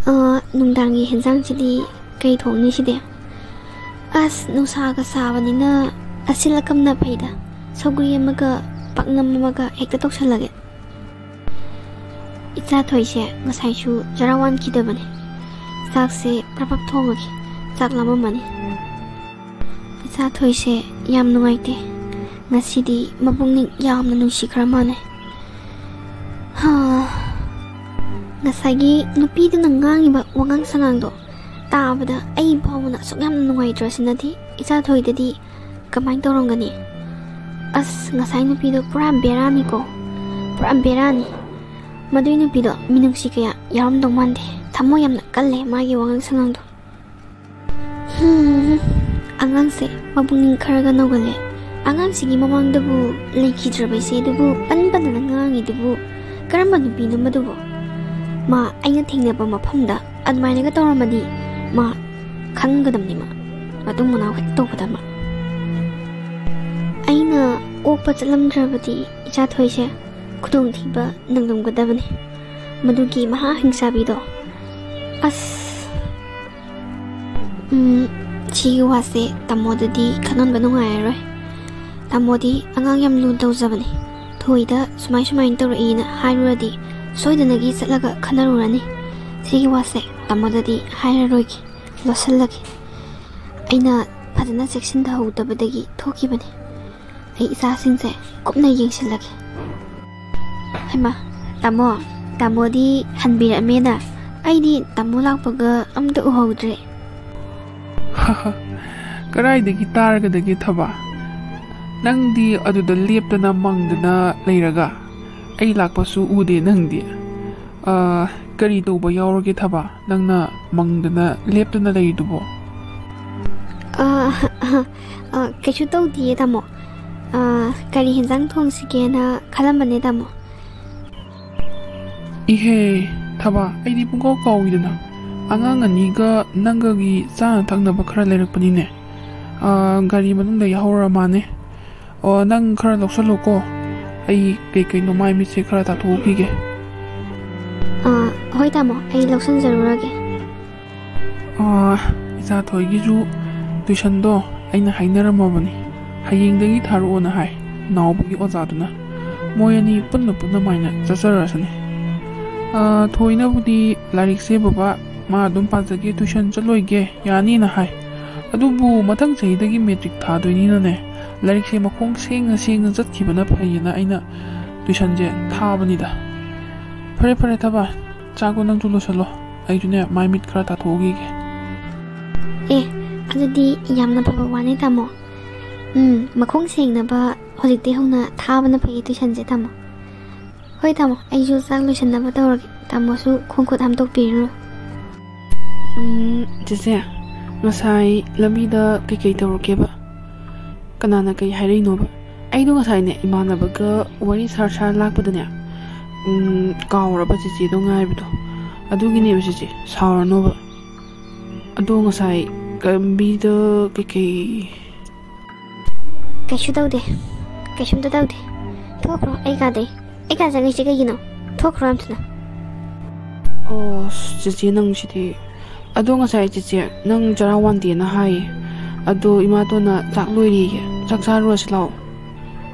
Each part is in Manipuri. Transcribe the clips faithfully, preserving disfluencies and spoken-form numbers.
ꯑ, ꯅꯨꯡꯗꯥꯡꯒꯤ ꯍꯦꯟꯖꯥꯡꯁꯤꯗꯤ ꯀꯩ ꯊꯣꯡꯅꯤ ꯁꯤꯗꯤ? ꯑꯁ, ꯅꯨꯡꯁꯥꯒ ꯁꯥꯕꯅꯤꯅ ꯑꯁꯤꯜ ꯑꯀꯝꯅ ꯐꯩꯗ꯫ ꯁꯧꯒ꯭ꯔꯤ ꯑꯃꯒ ꯄꯥꯛꯅꯝ ꯑꯃꯒ ꯍꯦꯛꯇ ꯇꯧꯁꯜꯂꯒꯦ꯫ ꯏꯆꯥ ꯊꯣꯏꯁꯦ ꯉꯁꯥꯏꯁꯨ ꯆꯔꯥ ꯋꯥꯟꯈꯤꯗꯕꯅꯦ꯫ ꯆꯥꯛꯁꯦ ꯄ꯭ꯔꯞ ꯄ꯭ꯔꯞ ꯊꯣꯡꯉꯒꯦ꯫ ꯆꯥꯛ ꯂꯥꯝꯃꯝꯃꯅꯤ꯫ ꯏꯆꯥ ꯊꯣꯏꯁꯦ ꯌꯥꯝ ꯅꯨꯡꯉꯥꯏꯇꯦ꯫ ꯉꯁꯤꯗꯤ ꯃꯄꯨꯛꯅꯤꯡ ꯌꯥꯝꯅ ꯅꯨꯡꯁꯤꯈ꯭ꯔ ꯃꯥꯜꯂꯦ꯫ ꯍꯥ꯫ ꯉꯁꯥꯏꯒꯤ ꯅꯨꯄꯤꯗꯨꯅ ꯉꯥꯡꯉꯤꯕ ꯋꯥꯉꯥꯡ ꯁꯉꯥꯡꯗꯣ ꯇꯥꯕꯗ ꯑꯩ ꯐꯥꯎꯕꯅ ꯑꯁꯨꯛ ꯌꯥꯝꯅ ꯅꯨꯡꯉꯥꯏꯇ꯭ꯔꯁꯤꯅꯗꯤ ꯏꯆꯥ ꯊꯣꯏꯗꯗꯤ ꯀꯃꯥꯏꯅ ꯇꯧꯔꯝꯒꯅꯤ? ꯑꯁ, ꯉꯁꯥꯏ ꯅꯨꯄꯤꯗꯣ ꯄꯨꯔꯥ ꯕꯦꯔꯥꯅꯤꯀꯣ, ꯄꯨꯔꯥ ꯕꯦꯔꯥꯅꯤ꯫ ꯃꯗꯨꯏ ꯅꯨꯄꯤꯗꯣ ꯃꯤꯅꯨꯡꯁꯤ ꯀꯌꯥ ꯌꯥꯎꯔꯝꯗꯧ ꯃꯥꯟꯗꯦ꯫ ꯊꯃꯣꯏ ꯌꯥꯝꯅ ꯀꯜꯂꯦ ꯃꯥꯒꯤ ꯋꯥꯉꯥꯡ ꯁꯉꯥꯡꯗꯣ꯫ ꯍꯝ, ꯑꯉꯥꯡꯁꯦ ꯃꯄꯨꯛꯅꯤꯡ ꯈꯔꯒ ꯅꯧꯒꯜꯂꯦ꯫ ꯑꯉꯥꯡꯁꯤꯒꯤ ꯃꯃꯥꯡꯗꯕꯨ ꯂꯩꯈꯤꯗ꯭ꯔꯕ ꯏꯆꯦꯗꯨꯕꯨ ꯄꯟ ꯄꯟꯗꯅ ꯉꯥꯡꯉꯤꯗꯨꯕꯨ ꯀꯔꯝꯕ ꯅꯨꯄꯤꯅꯣ ꯃꯗꯨꯕꯨ? ꯃꯥ ꯑꯩꯅ ꯊꯦꯡꯅꯕ ꯃꯐꯝꯗ ꯑꯗꯨꯃꯥꯏꯅꯒ ꯇꯧꯔꯝꯃꯗꯤ ꯃꯥ ꯈꯪꯒꯗꯕꯅꯤ꯫ ꯃꯥ ꯃꯇꯨꯡ ꯃꯅꯥꯎ ꯍꯦꯛ ꯇꯧꯒꯗꯕ꯫ ꯑꯩꯅ ꯑꯣꯛꯄ ꯆꯠꯂꯝꯗ꯭ꯔꯕꯗꯤ ꯏꯆꯥ ꯊꯣꯏꯁꯦ ꯈꯨꯗꯣꯡꯊꯤꯕ ꯅꯪꯂꯝꯒꯗꯕꯅꯤ꯫ ꯃꯗꯨꯒꯤ ꯃꯍꯥ ꯍꯤꯡꯆꯥꯕꯤꯗꯣ꯫ ꯑꯁ꯫ ꯎꯝ, ꯁꯤꯒꯤ ꯋꯥꯁꯦ ꯇꯥꯃꯣꯗꯗꯤ ꯈꯟꯍꯟꯕ ꯅꯨꯡꯉꯥꯏꯔꯔꯣꯏ꯫ ꯇꯥꯃꯣꯗꯤ ꯑꯉꯥꯡ ꯌꯥꯝ ꯂꯨ ꯇꯧꯖꯕꯅꯤ꯫ ꯊꯣꯏꯗ ꯁꯨꯃꯥꯏ ꯁꯨꯃꯥꯏꯅ ꯇꯧꯔꯛꯏꯅ ꯍꯥꯏꯔꯨꯔꯗꯤ ꯁꯣꯏꯗꯅꯒꯤ ꯆꯠꯂꯒ ꯈꯟꯅꯔꯨꯔꯅꯤ꯫ ꯁꯤꯒꯤ ꯋꯥꯁꯦ ꯇꯥꯃꯣꯗꯗꯤ ꯍꯥꯏꯔꯔꯣꯏꯒꯦ, ꯂꯣꯠꯁꯤꯜꯂꯒꯦ꯫ ꯑꯩꯅ ꯐꯖꯅ ꯆꯦꯛꯁꯤꯟꯗꯍꯧꯗꯕꯗꯒꯤ ꯊꯣꯛꯈꯤꯕꯅꯤ꯫ ꯑꯩ ꯏꯆꯥꯁꯤꯡꯁꯦ ꯀꯨꯞꯅ ꯌꯦꯡꯁꯤꯜꯂꯒꯦ꯫ ꯍꯩꯃꯥ, ꯇꯥꯃꯣ, ꯇꯥꯃꯣꯗꯤ ꯍꯟꯕꯤꯔꯛꯑꯃꯦꯅ꯫ ꯑꯩꯗꯤ ꯇꯥꯃꯣ ꯂꯥꯛꯄꯒ ꯑꯝꯇ ꯎꯍꯧꯗ꯭ꯔꯦ꯫ ꯀꯗꯥꯏꯗꯒꯤ ꯇꯥꯔꯒꯗꯒꯦ, ꯊꯕꯥ? ꯅꯪꯗꯤ ꯑꯗꯨꯗ ꯂꯦꯞꯇꯅ ꯃꯪꯗꯅ ꯂꯩꯔꯒ ꯑꯩ ꯂꯥꯛꯄꯁꯨ ꯎꯗꯦ ꯅꯪꯗꯤ꯫ ꯑ, ꯀꯔꯤ ꯇꯧꯕ ꯌꯥꯎꯔꯒꯦ, ꯊꯕꯥ? ꯅꯪꯅ ꯃꯪꯗꯅ ꯂꯦꯞꯇꯅ ꯂꯩꯔꯤꯗꯨꯕꯣ? ꯑ, ꯑ, ꯀꯩꯁꯨ ꯇꯧꯗꯤꯌꯦ, ꯇꯥꯃꯣ꯫ ꯑ, ꯀꯔꯤ ꯍꯦꯟꯖꯥꯡ ꯊꯣꯡꯁꯤꯒꯦꯅ ꯈꯜꯂꯝꯕꯅꯦ, ꯇꯥꯃꯣ꯫ ꯏꯍꯦ, ꯊꯕꯥ, ꯑꯩꯗꯤ ꯄꯨꯡꯀꯥꯎ ꯀꯥꯎꯏꯗꯅ꯫ ꯑꯉꯥꯡ ꯑꯅꯤꯒ ꯅꯪꯒꯒꯤ ꯆꯥꯅ ꯊꯛꯅꯕ ꯈꯔ ꯂꯩꯔꯛꯄꯅꯤꯅꯦ꯫ ꯑ, ꯒꯥꯔꯤ ꯃꯅꯨꯡꯗ ꯌꯥꯍꯧꯔ ꯃꯥꯅꯦ꯫ ꯑꯣ, ꯅꯪ ꯈꯔ ꯂꯧꯁꯜꯂꯣꯀꯣ꯫ ꯑꯩ ꯀꯩ ꯀꯩꯅꯣ ꯃꯥꯏ ꯃꯤꯠꯁꯦ ꯈꯔ ꯇꯥꯊꯣꯛꯎꯈꯤꯒꯦ꯫ ꯑ, ꯍꯣꯏ ꯇꯥꯃꯣ, ꯑꯩ ꯂꯧꯁꯤꯟꯖꯔꯨꯔꯒꯦ꯫ ꯑꯥ, ꯏꯆꯥ ꯊꯣꯏꯒꯤꯁꯨ ꯇꯨꯏꯁꯟꯗꯣ ꯑꯩꯅ ꯍꯥꯏꯅꯔꯝꯃꯕꯅꯤ, ꯍꯌꯦꯡꯗꯒꯤ ꯊꯥꯔꯛꯑꯣꯅ ꯍꯥꯏ ꯅꯥꯎꯕꯒꯤ ꯑꯣꯖꯥꯗꯨꯅ꯫ ꯃꯣꯏ ꯑꯅꯤ ꯄꯨꯟꯅ ꯄꯨꯟꯅ ꯃꯥꯏꯅ ꯆꯠꯆꯔꯁꯅꯤ꯫ ꯑꯥ, ꯊꯣꯏꯅꯕꯨꯗꯤ ꯂꯥꯏꯔꯤꯛꯁꯦ "ꯕꯕꯥ, ꯃꯥ ꯑꯗꯨꯝ ꯄꯥꯖꯒꯦ, ꯇꯨꯏꯁꯟ ꯆꯠꯂꯣꯏꯒꯦ, ꯌꯥꯅꯤꯅ" ꯍꯥꯏ꯫ ꯑꯗꯨꯕꯨ ꯃꯊꯪ ꯆꯍꯤꯗꯒꯤ ꯃꯦꯇ꯭ꯔꯤꯛ ꯊꯥꯗꯣꯏꯅꯤꯅꯅꯦ, ꯂꯥꯏꯔꯤꯛꯁꯦ ꯃꯈꯣꯡ ꯁꯦꯡꯅ ꯁꯦꯡꯅ ꯆꯠꯈꯤꯕꯅ ꯐꯩꯌꯦꯅ ꯑꯩꯅ ꯇꯨꯏꯁꯟꯁꯦ ꯊꯥꯕꯅꯤꯗ꯫ ꯐꯔꯦ ꯐꯔꯦ ꯊꯕꯥ, ꯆꯥꯛꯇꯣ ꯅꯪꯁꯨ ꯂꯣꯏꯁꯜꯂꯣ, ꯑꯩꯁꯨꯅꯦ ꯃꯥꯏ ꯃꯤꯠ ꯈꯔ ꯇꯥꯊꯣꯛꯎꯈꯤꯒꯦ꯫ ꯑꯦ, ꯑꯗꯨꯗꯤ ꯌꯥꯝꯅ ꯐꯕ ꯋꯥꯅꯦ ꯇꯥꯃꯣ꯫ ꯎꯝ, ꯃꯈꯣꯡ ꯁꯦꯡꯅꯕ ꯍꯧꯖꯤꯛꯇꯤ ꯍꯧꯅ ꯊꯥꯕꯅ ꯐꯩꯌꯦ ꯇꯨꯏꯁꯟꯁꯦ ꯇꯥꯃꯣ꯫ ꯍꯣꯏ ꯇꯥꯃꯣ, ꯑꯩꯁꯨ ꯆꯥꯛ ꯂꯣꯏꯁꯟꯅꯕ ꯇꯧꯔꯒꯦ꯫ ꯇꯥꯃꯣꯁꯨ ꯈꯣꯡ ꯈꯨꯠ ꯍꯥꯝꯗꯣꯛꯄꯤꯔꯨꯔꯣ꯫ ꯎꯝ, ꯆꯦꯆꯦ, ꯉꯁꯥꯏ ꯂꯝꯕꯤꯗ ꯀꯩꯀꯩ ꯇꯧꯔꯛꯀꯦꯕ? ꯀꯅꯥꯅ ꯀꯩ ꯍꯥꯏꯔꯛꯏꯅꯣꯕ? ꯑꯩꯗꯣ ꯉꯁꯥꯏꯅꯦ ꯏꯃꯥꯟꯅꯕꯒ ꯋꯥꯔꯤ ꯁꯥꯔ ꯁꯥꯔ ꯂꯥꯛꯄꯗꯅꯦ, ꯎꯝ, ꯀꯥꯎꯔꯕ ꯆꯦꯆꯦꯗꯣ ꯉꯥꯏꯕꯗꯣ꯫ ꯑꯗꯨꯒꯤꯅꯦꯕ ꯆꯦꯆꯦ, ꯁꯥꯎꯔꯅꯣꯕ꯫ ꯑꯗꯣ ꯉꯁꯥꯏ ꯂꯝꯕꯤꯗ ꯀꯩꯀꯩ ꯀꯩꯁꯨ ꯇꯧꯗꯦ꯫ ꯀꯩꯁꯨꯝꯇ ꯇꯧꯗꯦ꯫ ꯊꯣꯛꯈ꯭ꯔꯣ ꯑꯩ ꯀꯥꯗꯩ꯫ ꯑꯩ ꯀꯥ ꯆꯪꯉꯛꯏꯁꯦ ꯀꯩꯒꯤꯅꯣ? ꯊꯣꯛꯈ꯭ꯔꯣ ꯌꯥꯝ ꯊꯨꯅ꯫ ꯑꯣ, ꯆꯦꯆꯦ ꯅꯪꯁꯤꯗꯤ꯫ ꯑꯗꯣ ꯉꯁꯥꯏ ꯆꯦꯆꯦ ꯅꯪ ꯆꯔꯥ ꯋꯥꯟꯗꯦꯅ ꯍꯥꯏꯌꯦ꯫ ꯑꯗꯣ ꯏꯃꯥꯇꯣꯟꯅ ꯆꯥꯛ ꯂꯣꯏꯔꯤꯌꯦ꯫ ꯆꯥꯛ ꯆꯥꯔꯨꯔꯁꯤ ꯂꯥꯛꯑꯣ꯫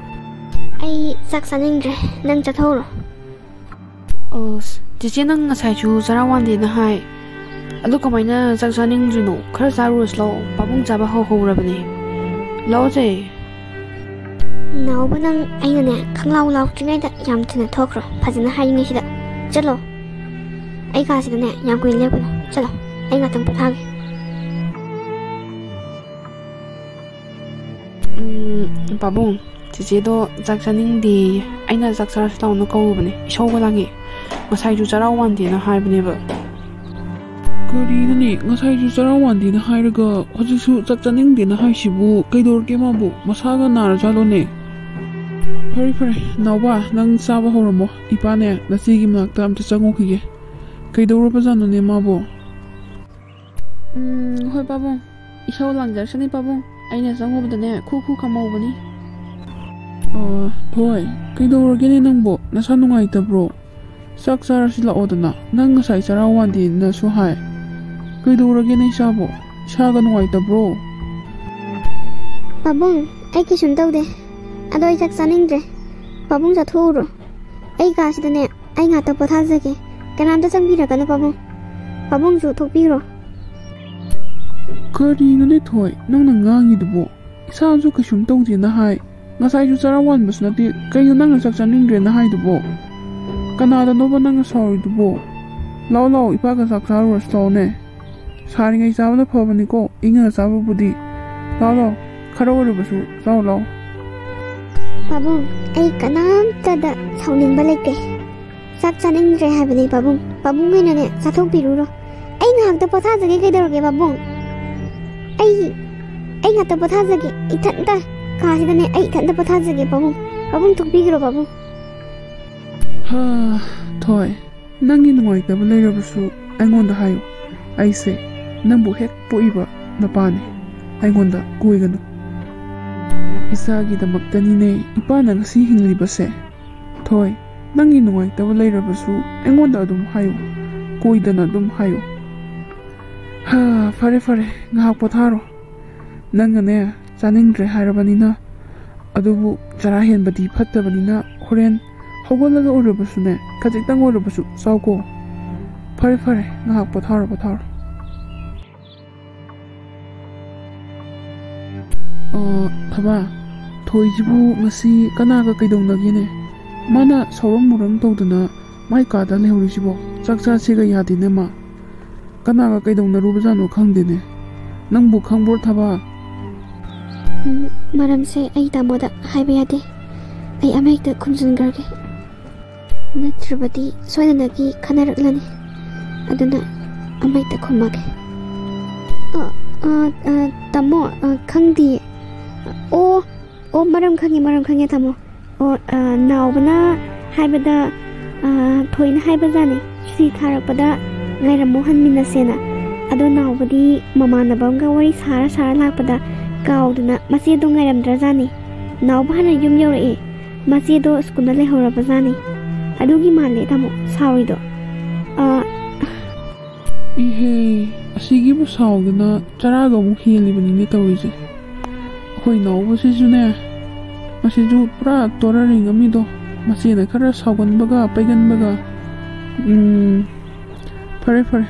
ꯑꯩ ꯆꯥꯛ ꯆꯥꯅꯤꯡꯗ꯭ꯔꯦ꯫ ꯅꯪ ꯆꯠꯊꯣꯛꯎꯔꯣ꯫ ꯑꯁ, ꯆꯦꯆꯦ ꯅꯪ ꯉꯁꯥꯏꯁꯨ ꯆꯔꯥ ꯋꯥꯟꯗꯦꯅ ꯍꯥꯏ꯫ ꯑꯗꯨ ꯀꯃꯥꯏꯅ ꯆꯥꯛ ꯆꯥꯅꯤꯡꯗ꯭ꯔꯤꯅꯣ? ꯈꯔ ꯆꯥꯔꯨꯔꯁꯤ ꯂꯥꯛꯑꯣ꯫ ꯄꯥꯕꯨꯡ ꯆꯥꯕ ꯍꯧꯍꯧꯔꯕꯅꯦ꯫ ꯂꯥꯛꯑꯣ ꯆꯦ꯫ ꯅꯥꯎꯕ ꯅꯪ ꯑꯩꯅꯅꯦ ꯈꯪꯂꯥꯎ ꯂꯥꯎꯗ꯭ꯔꯤꯉꯩꯗ ꯌꯥꯝ ꯊꯨꯅ ꯊꯣꯛꯈ꯭ꯔꯣ꯫ ꯐꯖꯅ ꯍꯥꯏꯔꯤꯉꯩꯁꯤꯗ꯫ ꯆꯠꯂꯣ꯫ ꯑꯩ ꯀꯥꯁꯤꯗꯅꯦ ꯌꯥꯝ ꯀꯨꯏꯅ ꯂꯦꯞꯀꯅꯨ꯫ ꯆꯠꯂꯣ꯫ ꯑꯩ ꯉꯥꯛꯇꯪ ꯄꯣꯊꯥꯒꯦ꯫ ꯎꯝ, ꯄꯥꯕꯨꯡ꯫ ꯆꯦꯆꯦꯗꯣ ꯆꯥꯛ ꯆꯥꯅꯤꯡꯗꯦꯌꯦ꯫ ꯑꯩꯅ ꯆꯥꯛ ꯆꯥꯔꯁꯤ ꯂꯥꯎꯅ ꯀꯧꯔꯨꯕꯅꯦ꯫ ꯏꯁꯧꯒ ꯂꯥꯡꯉꯦ꯫ ꯉꯁꯥꯏꯁꯨ ꯆꯔꯥ ꯋꯥꯟꯗꯦꯅ ꯍꯥꯏꯕꯅꯦꯕ꯫ ꯀꯔꯤꯅꯣꯅꯦ? ꯉꯁꯥꯏꯁꯨ ꯆꯔꯥ ꯋꯥꯟꯗꯦꯅ ꯍꯥꯏꯔꯒ ꯍꯧꯖꯤꯛꯁꯨ ꯆꯥꯛ ꯆꯥꯅꯤꯡꯗꯦꯅ ꯍꯥꯏꯁꯤꯕꯨ? ꯀꯩꯗꯧꯔꯒꯦ ꯃꯥꯕꯨ? ꯃꯁꯥꯒ ꯅꯥꯔꯖꯥꯠꯂꯣꯅꯦ? ꯐꯔꯦ, ꯐꯔꯦ, ꯅꯥꯎꯕ, ꯅꯪ ꯆꯥꯕ ꯍꯧꯔꯝꯃꯣ꯫ ꯏꯄꯥꯅꯦ, ꯅꯆꯦꯒꯤ ꯃꯅꯥꯛꯇ ꯑꯝꯇ ꯆꯪꯉꯨꯈꯤꯒꯦ꯫ ꯀꯩꯗꯧꯔꯕꯖꯥꯠꯅꯣꯅꯦ ꯃꯥꯕꯨ? ꯎꯝ, ꯍꯣꯏ ꯄꯥꯕꯨꯡ꯫ ꯏꯁꯧ ꯂꯥꯡꯖꯔꯁꯅꯤ ꯄꯥꯕꯨꯡ꯫ ꯑꯩꯅ ꯆꯪꯉꯨꯕꯗꯅꯦ ꯈꯨ ꯈꯨ ꯈꯝꯍꯧꯕꯅꯤ꯫ ꯑ, ꯊꯣꯏ, ꯀꯩꯗꯧꯔꯒꯦꯅꯦ ꯅꯪꯕꯣ? ꯅꯁꯥ ꯅꯨꯡꯉꯥꯏꯇꯕ꯭ꯔꯣ? ꯆꯥꯛ ꯆꯥꯔꯁꯤ ꯂꯥꯛꯑꯣꯗꯅ, ꯅꯪ ꯉꯁꯥꯏ ꯆꯔꯥ ꯋꯥꯟꯗꯦꯅꯁꯨ ꯍꯥꯏ꯫ ꯀꯩꯗꯧꯔꯒꯦ ꯅꯩꯁꯥꯕꯣ? ꯏꯁꯥꯒ ꯅꯨꯡꯉꯥꯏꯇꯕ꯭ꯔꯣ? ꯄꯥꯕꯨꯡ, ꯑꯩ ꯀꯩꯁꯨꯝ ꯇꯧꯗꯦ꯫ ꯑꯗꯣ ꯑꯩ ꯆꯥꯛ ꯆꯥꯅꯤꯡꯗ꯭ꯔꯦ꯫ ꯄꯥꯕꯨꯡ ꯆꯥꯊꯣꯛꯎꯔꯣ꯫ ꯑꯩ ꯀꯥꯁꯤꯗꯅꯦ ꯑꯩ ꯉꯥꯛꯇ ꯄꯣꯊꯥꯖꯒꯦ꯫ ꯀꯅꯥꯝꯇ ꯆꯪꯕꯤꯔꯛꯀꯅꯨ ꯄꯥꯕꯨꯡ꯫ ꯄꯥꯕꯨꯡꯁꯨ ꯊꯣꯛꯄꯤꯈ꯭ꯔꯣ꯫ ꯀꯔꯤꯅꯣꯅꯦ ꯊꯣꯏ, ꯅꯪꯅ ꯉꯥꯡꯉꯤꯗꯨꯕꯣ? ꯏꯁꯥꯁꯨ ꯀꯩꯁꯨꯝ ꯇꯧꯗꯦꯅ ꯍꯥꯏ꯫ ꯉꯁꯥꯏꯁꯨ ꯆꯔꯥ ꯋꯥꯟꯕꯁꯨ ꯅꯠꯇꯦ꯫ ꯀꯩꯅꯣ ꯅꯪꯅ ꯆꯥꯛ ꯆꯥꯅꯤꯡꯗ꯭ꯔꯦꯅ ꯍꯥꯏꯗꯨꯕꯣ? ꯀꯅꯥꯗꯅꯣꯕ ꯅꯪꯅ ꯁꯥꯎꯔꯤꯗꯨꯕꯣ? ꯂꯥꯛꯑꯣ, ꯂꯥꯛꯑꯣ, ꯏꯄꯥꯒ ꯆꯥꯛ ꯆꯥꯔꯨꯔꯁꯤ ꯂꯥꯛꯑꯣꯅꯦ꯫ ꯁꯥꯔꯤꯉꯩ ꯆꯥꯕꯅ ꯐꯕꯅꯤꯀꯣ, ꯏꯪꯉꯒ ꯆꯥꯕꯕꯨꯗꯤ꯫ ꯂꯥꯛꯑꯣ, ꯂꯥꯛꯑꯣ, ꯈꯔ ꯑꯣꯏꯔꯕꯁꯨ ꯆꯥꯎ ꯂꯥꯛꯑꯣ꯫ ꯄꯥꯕꯨꯡ, ꯑꯩ ꯀꯅꯥꯝꯇꯗ ꯁꯥꯎꯅꯤꯡꯕ ꯂꯩꯇꯦ꯫ ꯆꯥꯛ ꯆꯥꯅꯤꯡꯗ꯭ꯔꯦ ꯍꯥꯏꯕꯅꯦ ꯄꯥꯕꯨꯡ꯫ ꯄꯥꯕꯨꯡ ꯑꯣꯏꯅꯅꯦ ꯆꯥꯊꯣꯛꯄꯤꯔꯨꯔꯣ꯫ ꯑꯩ ꯉꯥꯏꯍꯥꯛꯇ ꯄꯣꯊꯥꯖꯒꯦ, ꯀꯩꯗꯧꯔꯒꯦ ꯄꯥꯕꯨꯡ? ꯑꯩ, ꯑꯩ ꯉꯥꯛꯇ ꯄꯣꯊꯥꯖꯒꯦ꯫ ꯏꯊꯟꯇ ꯀꯥꯁꯤꯗꯅꯦ ꯑꯩ ꯏꯊꯟꯇ ꯄꯣꯊꯥꯖꯒꯦ ꯄꯥꯕꯨꯡ꯫ ꯄꯥꯕꯨꯡ ꯊꯣꯛꯄꯤꯈ꯭ꯔꯣ ꯄꯥꯕꯨꯡ꯫ ꯍꯥ, ꯊꯣꯏ, ꯅꯪꯒꯤ ꯅꯨꯡꯉꯥꯏꯇꯕ ꯂꯩꯔꯕꯁꯨ ꯑꯩꯉꯣꯟꯗ ꯍꯥꯏꯌꯨ꯫ ꯑꯩꯁꯦ ꯅꯪꯕꯨ ꯍꯦꯛ ꯄꯣꯛꯏꯕ ꯅꯄꯥꯅꯤ꯫ ꯑꯩꯉꯣꯟꯗ ꯀꯣꯏꯒꯅꯨ꯫ ꯏꯆꯥꯒꯤꯗꯃꯛꯇꯅꯤꯅꯦ ꯏꯄꯥꯅ ꯉꯁꯤ ꯍꯤꯡꯂꯤꯕꯁꯦ꯫ ꯊꯣꯏ, ꯅꯪꯒꯤ ꯅꯨꯡꯉꯥꯏꯇꯕ ꯂꯩꯔꯕꯁꯨ ꯑꯩꯉꯣꯟꯗ ꯑꯗꯨꯝ ꯍꯥꯏꯌꯨ꯫ ꯀꯣꯏꯗꯅ ꯑꯗꯨꯝ ꯍꯥꯏꯌꯨ꯫ ꯍꯥ, ꯐꯔꯦ, ꯐꯔꯦ, ꯉꯥꯏꯍꯥꯛ ꯄꯣꯊꯥꯔꯣ꯫ ꯅꯪꯅꯅꯦ, ꯆꯥꯅꯤꯡꯗ꯭ꯔꯦ ꯍꯥꯏꯔꯕꯅꯤꯅ, ꯑꯗꯨꯕꯨ ꯆꯔꯥ ꯍꯦꯟꯕꯗꯤ ꯐꯠꯇꯕꯅꯤꯅ, ꯍꯣꯔꯦꯟ ꯍꯧꯒꯠꯂꯒ ꯑꯣꯏꯔꯕꯁꯨꯅꯦ, ꯈꯖꯤꯛꯇꯪ ꯑꯣꯏꯔꯕꯁꯨ ꯆꯥꯎꯀꯣ꯫ ꯐꯔꯦ, ꯐꯔꯦ, ꯉꯥꯏꯍꯥꯛ ꯄꯣꯊꯥꯔꯣ, ꯄꯣꯊꯥꯔꯣ꯫ ꯑ, ꯊꯕꯥ, ꯊꯣꯏꯁꯤꯕꯨ ꯉꯁꯤ ꯀꯅꯥꯒ ꯀꯩꯗꯧꯅꯒꯦꯅꯦ? ꯃꯥꯅ ꯁꯥꯎꯔꯝ ꯃꯨꯔꯝ ꯇꯧꯗꯅ ꯃꯥꯏ ꯀꯥꯗ ꯂꯩꯍꯧꯔꯤꯁꯤꯕꯣ? ꯆꯥꯛ ꯆꯥꯁꯦꯒ ꯌꯥꯗꯦꯅꯦ ꯃꯥ꯫ ꯀꯅꯥꯒ ꯀꯩꯗꯧꯅꯔꯨꯕꯖꯥꯠꯅꯣ ꯈꯪꯗꯦꯅꯦ꯫ ꯅꯪꯕꯨ ꯈꯪꯕ꯭ꯔꯣ, ꯊꯕꯥ? ꯎꯝ, ꯃꯔꯝꯁꯦ ꯑꯩ ꯇꯥꯃꯣꯗ ꯍꯥꯏꯕ ꯌꯥꯗꯦ꯫ ꯑꯩ ꯑꯃꯍꯦꯛꯇ ꯈꯨꯝꯖꯤꯟꯈ꯭ꯔꯒꯦ꯫ ꯅꯠꯇ꯭ꯔꯕꯗꯤ ꯁꯣꯏꯗꯅꯒꯤ ꯈꯟꯅꯔꯛꯂꯅꯤ꯫ ꯑꯗꯨꯅ ꯑꯃꯍꯦꯛꯇ ꯈꯨꯝꯃꯒꯦ꯫ ꯑ, ꯑ, ꯑ, ꯇꯥꯃꯣ, ꯑ, ꯈꯪꯗꯤꯌꯦ꯫ ꯑꯣ, ꯑꯣ, ꯃꯔꯝ ꯈꯪꯉꯦ, ꯃꯔꯝ ꯈꯪꯉꯦ, ꯇꯥꯃꯣ꯫ ꯑꯣ, ꯑ, ꯅꯥꯎꯕꯅ ꯍꯥꯏꯕꯗ, ꯑ, ꯊꯣꯏꯅ ꯍꯥꯏꯕꯖꯥꯠꯅꯤ, ꯁꯨꯇꯤ ꯊꯥꯔꯛꯄꯗ ꯉꯥꯏꯔꯝꯃꯨ, ꯍꯟꯃꯤꯟꯅꯁꯦꯅ꯫ ꯑꯗꯣ ꯅꯥꯎꯕꯗꯤ ꯃꯃꯥꯟꯅꯕ ꯑꯃꯒ ꯋꯥꯔꯤ ꯁꯥꯔ ꯁꯥꯔ ꯂꯥꯛꯄꯗ ꯀꯥꯎꯗꯅ ꯃꯆꯦꯗꯣ ꯉꯥꯏꯔꯝꯗ꯭ꯔꯖꯥꯠꯅꯤ꯫ ꯅꯥꯎꯕ ꯍꯥꯟꯅ ꯌꯨꯝ ꯌꯧꯔꯛꯑꯦ, ꯃꯆꯦꯗꯣ ꯁ꯭ꯀꯨꯜꯗ ꯂꯩꯍꯧꯔꯕꯖꯥꯠꯅꯤ꯫ ꯑꯗꯨꯒꯤ ꯃꯥꯜꯂꯦ ꯇꯥꯃꯣ ꯁꯥꯎꯔꯤꯗꯣ꯫ ꯑ, ꯏꯍꯦ, ꯑꯁꯤꯒꯤꯕꯨ ꯁꯥꯎꯗꯅ ꯆꯔꯥꯒ ꯑꯃꯨꯛ ꯍꯦꯜꯂꯤꯕꯅꯤꯅꯦ ꯇꯧꯔꯤꯁꯦ꯫ ꯑꯩꯈꯣꯏ ꯅꯥꯎꯕꯁꯤꯁꯨꯅꯦ, ꯃꯁꯤꯁꯨ ꯄꯨꯔꯥ ꯇꯣꯔꯔꯤꯡ ꯑꯃꯅꯤꯗꯣ꯫ ꯃꯆꯦꯅ ꯈꯔ ꯁꯥꯎꯒꯟꯕꯒ ꯄꯩꯒꯟꯕꯒ꯫ ꯎꯝ, ꯐꯔꯦ ꯐꯔꯦ,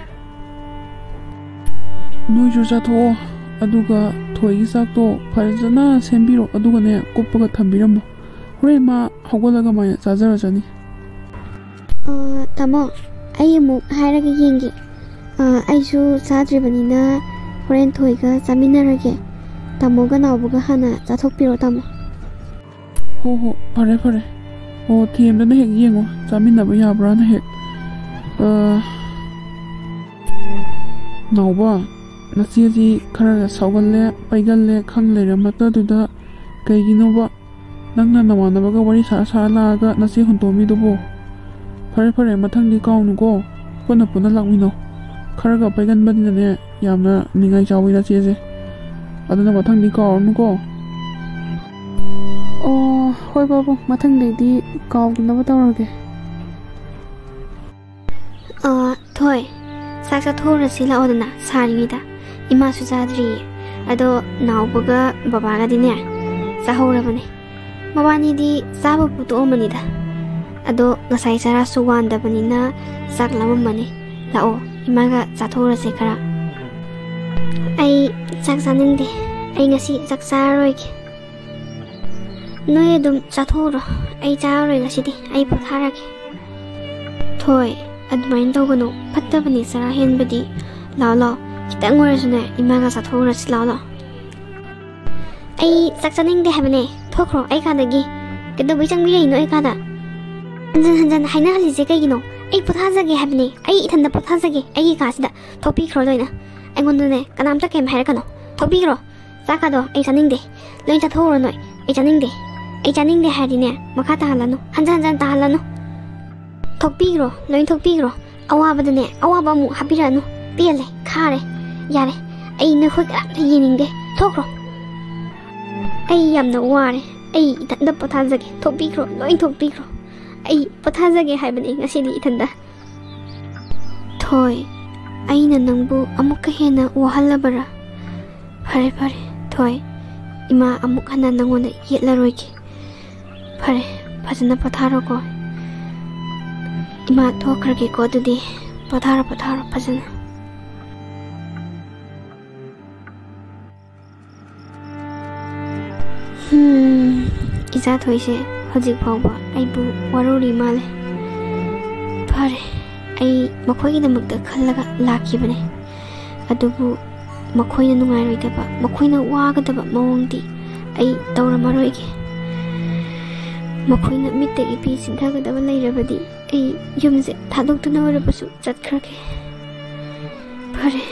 ꯅꯣꯏꯁꯨ ꯆꯥꯊꯣꯛꯑꯣ꯫ ꯑꯗꯨꯒ ꯊꯣꯏꯒꯤ ꯆꯥꯛꯇꯣ ꯐꯖꯅ ꯁꯦꯝꯕꯤꯔꯣ, ꯑꯗꯨꯒꯅꯦ ꯀꯨꯞꯄꯒ ꯊꯝꯕꯤꯔꯝꯃꯣ꯫ ꯍꯣꯔꯦꯟ ꯃꯥ ꯍꯧꯒꯠꯂꯒ ꯃꯥꯏꯅ ꯆꯥꯖꯔꯖꯅꯤ꯫ ꯑ, ꯇꯥꯃꯣ, ꯑꯩ ꯑꯃꯨꯛ ꯍꯥꯏꯔꯒ ꯌꯦꯡꯒꯦ꯫ ꯑ, ꯑꯩꯁꯨ ꯆꯥꯗ꯭ꯔꯤꯕꯅꯤꯅ ꯍꯣꯔꯦꯟ ꯊꯣꯏꯒ ꯆꯥꯃꯤꯟꯅꯔꯒꯦ꯫ ꯇꯥꯃꯣꯒ ꯅꯥꯎꯕꯒ ꯍꯥꯟꯅ ꯆꯥꯊꯣꯛꯄꯤꯔꯣ ꯇꯥꯃꯣ꯫ ꯍꯣ ꯍꯣ, ꯐꯔꯦ ꯐꯔꯦ꯫ ꯑꯣ, ꯊꯦꯝꯗꯅ ꯍꯦꯛ ꯌꯦꯡꯉꯣ, ꯆꯥꯃꯤꯟꯅꯕ ꯌꯥꯕ꯭ꯔꯥꯅ ꯍꯦꯛ꯫ ꯑ, ꯅꯥꯎꯕ, ꯅꯆꯦꯁꯤ ꯈꯔ ꯁꯥꯎꯒꯜꯂꯦ, ꯄꯩꯒꯜꯂꯦ ꯈꯪ ꯂꯩꯔꯃꯛꯇꯗꯨꯗ ꯀꯩꯒꯤꯅꯣꯕ ꯅꯪꯅ ꯅꯃꯥꯟꯅꯕꯒ ꯋꯥꯔꯤ ꯁꯥ ꯁꯥ ꯂꯥꯛꯑꯒ ꯅꯆꯦ ꯍꯨꯟꯇꯣꯛꯑꯝꯃꯤꯗꯨꯕꯣ? ꯐꯔꯦ ꯐꯔꯦ, ꯃꯊꯪꯗꯤ ꯀꯥꯎꯅꯨꯀꯣ꯫ ꯄꯨꯟꯅ ꯄꯨꯟꯅ ꯂꯥꯛꯃꯤꯟꯅꯧ꯫ ꯈꯔꯒ ꯄꯩꯒꯟꯕꯅꯤꯅꯅꯦ, ꯌꯥꯝꯅ ꯅꯤꯡꯉꯥꯏ ꯆꯥꯎꯋꯤ ꯅꯆꯦꯁꯦ꯫ ꯑꯗꯨꯅ ꯃꯊꯪꯗꯤ ꯀꯥꯎꯔꯅꯨꯀꯣ꯫ ꯑꯣ, ꯍꯣꯏ ꯄꯥꯕꯨꯡ, ꯃꯊꯪꯗꯩꯗꯤ ꯀꯥꯎꯗꯅꯕ ꯇꯧꯔꯒꯦ꯫ ꯑ, ꯊꯣꯏ, ꯆꯥꯛ ꯆꯥꯊꯣꯛꯎꯔꯁꯤ ꯂꯥꯛꯑꯣꯗꯅ, ꯁꯥꯔꯤꯉꯩꯗ꯫ ꯏꯃꯥꯁꯨ ꯆꯥꯗ꯭ꯔꯤꯌꯦ꯫ ꯑꯗꯣ ꯅꯥꯎꯕꯒ ꯕꯕꯥꯒꯗꯤꯅꯦ, ꯆꯥꯍꯧꯔꯕꯅꯦ꯫ ꯃꯕꯥꯅꯤꯗꯤ ꯆꯥꯕꯕꯨ ꯇꯣꯛꯑꯝꯃꯅꯤꯗ꯫ ꯑꯗꯣ ꯉꯁꯥꯏ ꯆꯔꯥꯁꯨ ꯋꯥꯟꯗꯕꯅꯤꯅ ꯆꯥꯛ ꯂꯥꯝꯃꯝꯃꯅꯤ꯫ ꯂꯥꯛꯑꯣ, ꯏꯃꯥꯒ ꯆꯥꯊꯣꯛꯎꯔꯁꯦ ꯈꯔ꯫ ꯑꯩ ꯆꯥꯛ ꯆꯥꯅꯤꯡꯗꯦ꯫ ꯑꯩ ꯉꯁꯤ ꯆꯥꯛ ꯆꯥꯔꯔꯣꯏꯒꯦ꯫ ꯅꯣꯏ ꯑꯗꯨꯝ ꯆꯥꯊꯣꯛꯎꯔꯣ, ꯑꯩ ꯆꯥꯔꯔꯣꯏ ꯉꯁꯤꯗꯤ, ꯑꯩ ꯄꯣꯊꯥꯔꯒꯦ꯫ ꯊꯣꯏ, ꯑꯗꯨꯃꯥꯏꯅ ꯇꯧꯒꯅꯨ, ꯐꯠꯇꯕꯅꯤ ꯆꯔꯥ ꯍꯦꯟꯕꯗꯤ꯫ ꯂꯥꯛꯑꯣ, ꯂꯥꯛꯑꯣ, ꯈꯤꯇꯪ ꯑꯣꯏꯔꯁꯨꯅꯦ, ꯏꯃꯥꯒ ꯆꯥꯊꯣꯛꯎꯔꯁꯤ, ꯂꯥꯛꯑꯣ, ꯂꯥꯛꯑꯣ꯫ ꯑꯩ ꯆꯥꯛ ꯆꯥꯅꯤꯡꯗꯦ ꯍꯥꯏꯕꯅꯦ, ꯊꯣꯛꯈ꯭ꯔꯣ ꯑꯩ ꯀꯥꯗꯒꯤ꯫ ꯀꯩꯗꯧꯕꯩ ꯆꯪꯕꯤꯔꯛꯏꯅꯣ ꯑꯩ ꯀꯥꯗ? ꯍꯟꯖꯟ ꯍꯟꯖꯟ ꯍꯥꯏꯅꯍꯜꯂꯤꯁꯦ ꯀꯩꯒꯤꯅꯣ? ꯑꯩ ꯄꯣꯊꯥꯖꯒꯦ ꯍꯥꯏꯕꯅꯦ, ꯑꯩ ꯏꯊꯟꯗ ꯄꯣꯊꯥꯖꯒꯦ ꯑꯩꯒꯤ ꯀꯥꯁꯤꯗ꯫ ꯊꯣꯛꯄꯤꯈ꯭ꯔꯣ ꯂꯣꯏꯅ꯫ ꯑꯩꯉꯣꯟꯗꯅꯦ ꯀꯅꯥꯝꯇ ꯀꯩꯝ ꯍꯥꯏꯔꯛꯀꯅꯣ꯫ ꯊꯣꯛꯄꯤꯈ꯭ꯔꯣ꯫ ꯆꯥꯛꯀꯗꯣ ꯑꯩ ꯆꯥꯅꯤꯡꯗꯦ꯫ ꯂꯣꯏ ꯆꯥꯊꯣꯛꯎꯔꯣ ꯅꯣꯏ꯫ ꯑꯩ ꯆꯥꯅꯤꯡꯗꯦ꯫ ꯑꯩ ꯆꯥꯅꯤꯡꯗꯦ ꯍꯥꯏꯔꯗꯤꯅꯦ, ꯃꯈꯥ ꯇꯥꯍꯜꯂꯅꯨ꯫ ꯍꯟꯖꯟ ꯍꯟꯖꯟ ꯇꯥꯍꯜꯂꯅꯨ꯫ ꯊꯣꯛꯄꯤꯈ꯭ꯔꯣ, ꯂꯣꯏ ꯊꯣꯛꯄꯤꯈ꯭ꯔꯣ꯫ ꯑꯋꯥꯕꯗꯅꯦ, ꯑꯋꯥꯕ ꯑꯃꯨꯛ ꯍꯥꯞꯄꯤꯔꯛꯑꯅꯨ꯫ ꯄꯦꯜꯂꯦ, ꯈꯥꯔꯦ꯫ ꯌꯥꯔꯦ, ꯑꯩ ꯅꯈꯣꯏ ꯀꯅꯥꯝꯇ ꯌꯦꯡꯅꯤꯡꯗꯦ꯫ ꯊꯣꯛꯈ꯭ꯔꯣ꯫ ꯑꯩ ꯌꯥꯝꯅ ꯋꯥꯔꯦ꯫ ꯑꯩ ꯏꯊꯟꯇ ꯄꯣꯊꯥꯖꯒꯦ꯫ ꯊꯣꯛꯄꯤꯈ꯭ꯔꯣ, ꯂꯣꯏ ꯊꯣꯛꯄꯤꯈ꯭ꯔꯣ꯫ ꯑꯩ ꯄꯣꯊꯥꯖꯒꯦ ꯍꯥꯏꯕꯅꯤ ꯉꯁꯤꯗꯤ ꯏꯊꯟꯗ꯫ ꯊꯣꯏ, ꯑꯩꯅ ꯅꯪꯕꯨ ꯑꯃꯨꯛꯀ ꯍꯦꯟꯅ ꯋꯥꯍꯜꯂꯕꯔꯥ? ꯐꯔꯦ, ꯐꯔꯦ, ꯊꯣꯏ, ꯏꯃꯥ ꯑꯃꯨꯛ ꯍꯟꯅ ꯅꯪꯉꯣꯟꯗ ꯌꯦꯠꯂꯔꯣꯏꯒꯦ꯫ ꯐꯔꯦ, ꯐꯖꯅ ꯄꯣꯊꯥꯔꯣꯀꯣ꯫ ꯏꯃꯥ ꯊꯣꯛꯈ꯭ꯔꯒꯦꯀꯣ, ꯑꯗꯨꯗꯤ ꯄꯣꯊꯥꯔꯣ, ꯄꯣꯊꯥꯔꯣ ꯐꯖꯅ꯫ ꯍꯝ, ꯏꯆꯥ ꯊꯣꯏꯁꯦ ꯍꯧꯖꯤꯛ ꯐꯥꯎꯕ ꯑꯩꯕꯨ ꯋꯥꯔꯧꯔꯤ ꯃꯥꯜꯂꯦ꯫ ꯐꯔꯦ, ꯑꯩ ꯃꯈꯣꯏꯒꯤꯗꯃꯛꯇ ꯈꯜꯂꯒ ꯂꯥꯛꯈꯤꯕꯅꯦ, ꯑꯗꯨꯕꯨ ꯃꯈꯣꯏꯅ ꯅꯨꯡꯉꯥꯏꯔꯣꯏꯗꯕ, ꯃꯈꯣꯏꯅ ꯋꯥꯒꯗꯕ ꯃꯑꯣꯡꯗꯤ ꯑꯩ ꯇꯧꯔꯝꯃꯔꯣꯏꯒꯦ꯫ ꯃꯈꯣꯏꯅ ꯃꯤꯠꯇꯒꯤ ꯄꯤ ꯆꯤꯡꯊꯒꯗꯕ ꯂꯩꯔꯕꯗꯤ ꯑꯩ ꯌꯨꯝꯁꯦ ꯊꯥꯗꯣꯛꯇꯨꯅ ꯑꯣꯏꯔꯕꯁꯨ ꯆꯠꯈ꯭ꯔꯒꯦ꯫ ꯐꯔꯦ,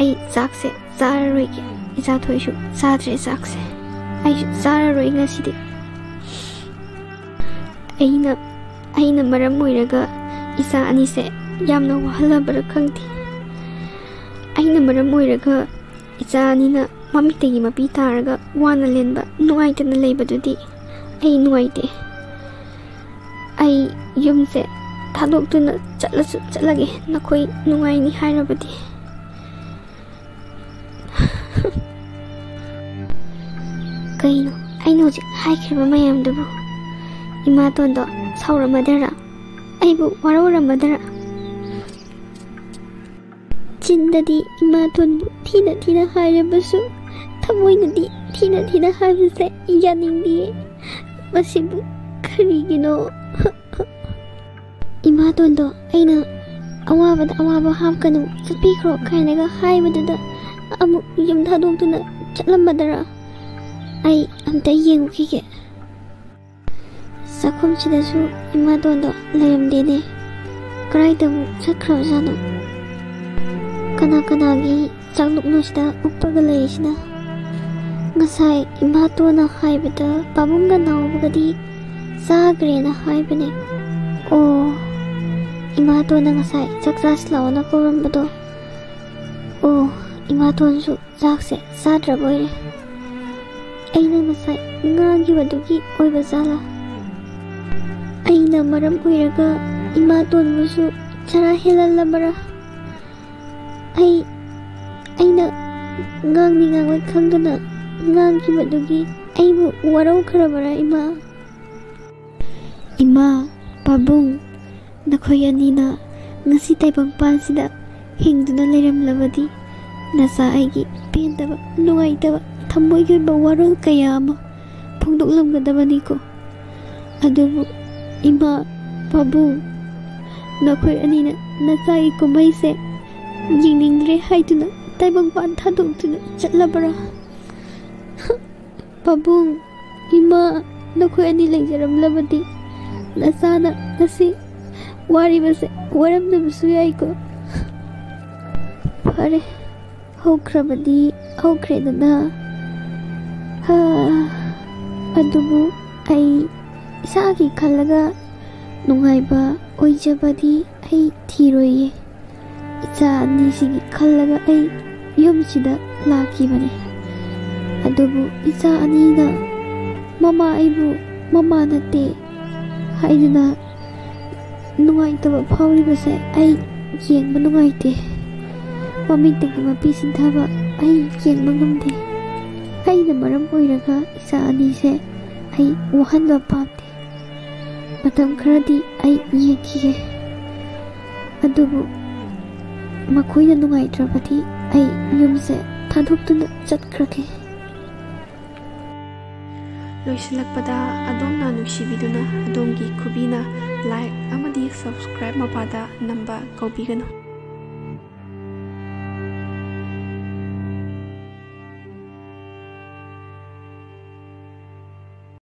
ꯑꯩ ꯆꯥꯛꯁꯦ ꯆꯥꯔꯔꯣꯏꯒꯦ꯫ ꯏꯆꯥ ꯊꯣꯏꯁꯨ ꯆꯥꯗ꯭ꯔꯦ ꯆꯥꯛꯁꯦ꯫ ꯑꯩꯁꯨ ꯆꯥꯔꯔꯣꯏ ꯉꯁꯤꯗꯤ꯫ ꯑꯩꯅ, ꯑꯩꯅ ꯃꯔꯝ ꯑꯣꯏꯔꯒ ꯏꯆꯥ ꯑꯅꯤꯁꯦ ꯌꯥꯝꯅ ꯋꯥꯍꯜꯂꯕ꯭ꯔꯥ ꯈꯪꯗꯦ꯫ ꯑꯩꯅ ꯃꯔꯝ ꯑꯣꯏꯔꯒ ꯏꯆꯥ ꯑꯅꯤꯅ ꯃꯃꯤꯠꯇꯒꯤ ꯃꯄꯤ ꯇꯥꯔꯒ ꯋꯥꯅ ꯂꯦꯟꯕ, ꯅꯨꯡꯉꯥꯏꯇꯅ ꯂꯩꯕꯗꯨꯗꯤ ꯑꯩ ꯅꯨꯡꯉꯥꯏꯇꯦ꯫ ꯑꯩ ꯌꯨꯝꯁꯦ ꯊꯥꯗꯣꯛꯇꯨꯅ ꯆꯠꯂꯁꯨ ꯆꯠꯂꯒꯦ, ꯅꯈꯣꯏ ꯅꯨꯡꯉꯥꯏꯅꯤ ꯍꯥꯏꯔꯕꯗꯤ꯫ ꯀꯩꯅꯣ ꯑꯩꯅ ꯍꯧꯖꯤꯛ ꯍꯥꯏꯈ꯭ꯔꯤꯕ ꯃꯌꯥꯝꯗꯨꯕꯨ? ꯏꯃꯥꯇꯣꯟꯗꯣ ꯁꯥꯎꯔꯝꯃꯗꯔꯥ? ꯑꯩꯕꯨ ꯋꯥꯔꯧꯔꯝꯃꯗꯔꯥ? ꯆꯤꯟꯗꯗꯤ ꯏꯃꯥꯇꯣꯟꯕꯨ ꯊꯤꯅ ꯊꯤꯅ ꯍꯥꯏꯔꯕꯁꯨ, ꯊꯃꯣꯏꯅꯗꯤ ꯊꯤꯅ ꯊꯤꯅ ꯍꯥꯏꯕꯁꯦ ꯌꯥꯅꯤꯡꯗꯤꯌꯦ꯫ ꯃꯁꯤꯕꯨ ꯀꯔꯤꯒꯤꯅꯣ? ꯏꯃꯥꯇꯣꯟꯗꯣ ꯑꯩꯅ ꯑꯋꯥꯕꯗ ꯑꯋꯥꯕ ꯍꯥꯞꯀꯅꯨ, ꯆꯠꯄꯤꯈ꯭ꯔꯣ ꯀꯥꯏꯅꯒ ꯍꯥꯏꯕꯗꯨꯗ ꯑꯃꯨꯛ ꯌꯨꯝ ꯊꯥꯗꯣꯛꯇꯨꯅ ꯆꯠꯂꯝꯃꯗꯔꯥ? ꯑꯩ ꯑꯝꯇ ꯌꯦꯡꯉꯨꯈꯤꯒꯦ꯫ ꯆꯥꯛꯈꯨꯝꯁꯤꯗꯁꯨ ꯏꯃꯥꯇꯣꯟꯗꯣ ꯂꯩꯔꯝꯗꯦꯅꯦ꯫ ꯀꯗꯥꯏꯗꯕꯨ ꯆꯠꯈ꯭ꯔꯕꯖꯥꯠꯅꯣ? ꯀꯅꯥ ꯀꯅꯥꯒꯤ ꯆꯥꯛꯂꯨꯛꯅꯣ ꯁꯤꯗ ꯎꯞꯄꯒ ꯂꯩꯔꯤꯁꯤꯅ? ꯉꯁꯥꯏ ꯏꯃꯥꯇꯣꯟꯅ ꯍꯥꯏꯕꯗ ꯄꯥꯕꯨꯡꯒ ꯅꯥꯎꯕꯒꯗꯤ ꯆꯥꯈ꯭ꯔꯦꯅ ꯍꯥꯏꯕꯅꯦ꯫ ꯑꯣ, ꯏꯃꯥꯇꯣꯟꯅ ꯉꯁꯥꯏ ꯆꯥꯛ ꯆꯥꯁꯤ ꯂꯥꯛꯑꯣꯅ ꯀꯧꯔꯝꯕꯗꯣ꯫ ꯑꯣ, ꯏꯃꯥꯇꯣꯟꯁꯨ ꯆꯥꯛꯁꯦ ꯆꯥꯗ꯭ꯔꯕ ꯑꯣꯏꯔꯦ꯫ ꯑꯩꯅ ꯉꯁꯥꯏ ꯉꯥꯡꯈꯤꯕꯗꯨꯒꯤ ꯑꯣꯏꯕ ꯖꯥꯠꯂꯥ? ꯑꯩꯅ ꯃꯔꯝ ꯑꯣꯏꯔꯒ ꯏꯃꯥꯇꯣꯟꯕꯨꯁꯨ ꯆꯔꯥ ꯍꯦꯜꯍꯜꯂꯕꯔꯥ? ꯑꯩ ꯑꯩꯅ ꯉꯥꯡꯅꯤ ꯉꯥꯡꯂꯣꯏ ꯈꯪꯗꯅ ꯉꯥꯡꯈꯤꯕꯗꯨꯒꯤ ꯑꯩꯕꯨ ꯋꯥꯔꯧꯈ꯭ꯔꯕꯔꯥ ꯏꯃꯥ? ꯏꯃꯥ, ꯄꯥꯕꯨꯡ, ꯅꯈꯣꯏ ꯑꯅꯤꯅ ꯉꯁꯤ ꯇꯥꯏꯕꯪꯄꯥꯟꯁꯤꯗ ꯍꯤꯡꯗꯨꯅ ꯂꯩꯔꯝꯂꯕꯗꯤ ꯅꯆꯥ ꯑꯩꯒꯤ ꯄꯦꯟꯗꯕ, ꯅꯨꯡꯉꯥꯏꯇꯕ, ꯊꯃꯣꯏꯒꯤ ꯑꯣꯏꯕ ꯋꯥꯔꯣꯜ ꯀꯌꯥ ꯑꯃ ꯐꯣꯡꯗꯣꯛꯂꯝꯒꯗꯕꯅꯤꯀꯣ꯫ ꯑꯗꯨꯕꯨ ꯏꯃꯥ, ꯄꯥꯕꯨꯡ, ꯅꯈꯣꯏ ꯑꯅꯤꯅ ꯅꯆꯥꯒꯤ ꯀꯨꯝꯍꯩꯁꯦ ꯌꯦꯡꯅꯤꯡꯗ꯭ꯔꯦ ꯍꯥꯏꯗꯨꯅ ꯇꯥꯏꯕꯪꯄꯥꯟ ꯊꯥꯗꯣꯛꯇꯨꯅ ꯆꯠꯂꯕ꯭ꯔꯥ? ꯄꯥꯕꯨꯡ, ꯏꯃꯥ, ꯅꯈꯣꯏ ꯑꯅꯤ ꯂꯩꯖꯔꯝꯂꯕꯗꯤ ꯅꯆꯥꯅ ꯉꯁꯤ ꯋꯥꯔꯤꯕꯁꯦ ꯋꯥꯔꯝꯗꯕꯁꯨ ꯌꯥꯏꯀꯣ꯫ ꯐꯔꯦ, ꯍꯧꯈ꯭ꯔꯕꯗꯤ ꯍꯧꯈ꯭ꯔꯦꯗꯅ꯫ ꯍꯥ, ꯑꯗꯨꯕꯨ ꯑꯩ ꯏꯁꯥꯒꯤ ꯈꯜꯂꯒ ꯅꯨꯡꯉꯥꯏꯕ ꯑꯣꯏꯖꯕꯗꯤ ꯑꯩ ꯊꯤꯔꯣꯏꯌꯦ꯫ ꯏꯆꯥ ꯑꯅꯤꯁꯤꯒꯤ ꯈꯜꯂꯒ ꯑꯩ ꯌꯨꯝꯁꯤꯗ ꯂꯥꯛꯈꯤꯕꯅꯤ꯫ ꯑꯗꯨꯕꯨ ꯏꯆꯥ ꯑꯅꯤꯅ ꯃꯃꯥ ꯑꯩꯕꯨ ꯃꯃꯥ ꯅꯠꯇꯦ ꯍꯥꯏꯗꯨꯅ ꯅꯨꯡꯉꯥꯏꯇꯕ ꯐꯥꯎꯔꯤꯕꯁꯦ ꯑꯩ ꯌꯦꯡꯕ ꯅꯨꯡꯉꯥꯏꯇꯦ꯫ ꯃꯃꯤꯠꯇꯒꯤ ꯃꯄꯤ ꯁꯤꯟꯊꯕ ꯑꯩ ꯌꯦꯡꯕ ꯉꯝꯗꯦ꯫ ꯑꯩꯅ ꯃꯔꯝ ꯑꯣꯏꯔꯒ ꯏꯆꯥ ꯑꯅꯤꯁꯦ ꯑꯩ ꯋꯥꯍꯟꯕ ꯄꯥꯝꯗꯦ꯫ ꯃꯇꯝ ꯈꯔꯗꯤ ꯑꯩ ꯌꯦꯡꯈꯤꯒꯦ꯫ ꯑꯗꯨꯕꯨ ꯃꯈꯣꯏꯅ ꯅꯨꯡꯉꯥꯏꯇ꯭ꯔꯕꯗꯤ ꯑꯩ ꯌꯨꯝꯁꯦ ꯊꯥꯗꯣꯛꯇꯨꯅ ꯆꯠꯈ꯭ꯔꯒꯦ꯫ ꯂꯣꯏꯁꯤꯜꯂꯛꯄꯗ ꯑꯗꯣꯝꯅ ꯅꯨꯡꯁꯤꯕꯤꯗꯨꯅ ꯑꯗꯣꯝꯒꯤ ꯈꯨꯕꯤꯅ like ꯑꯃꯗꯤ subscribe ꯃꯄꯥꯗ ꯅꯝꯕ ꯀꯥꯎꯕꯤꯒꯅꯨ꯫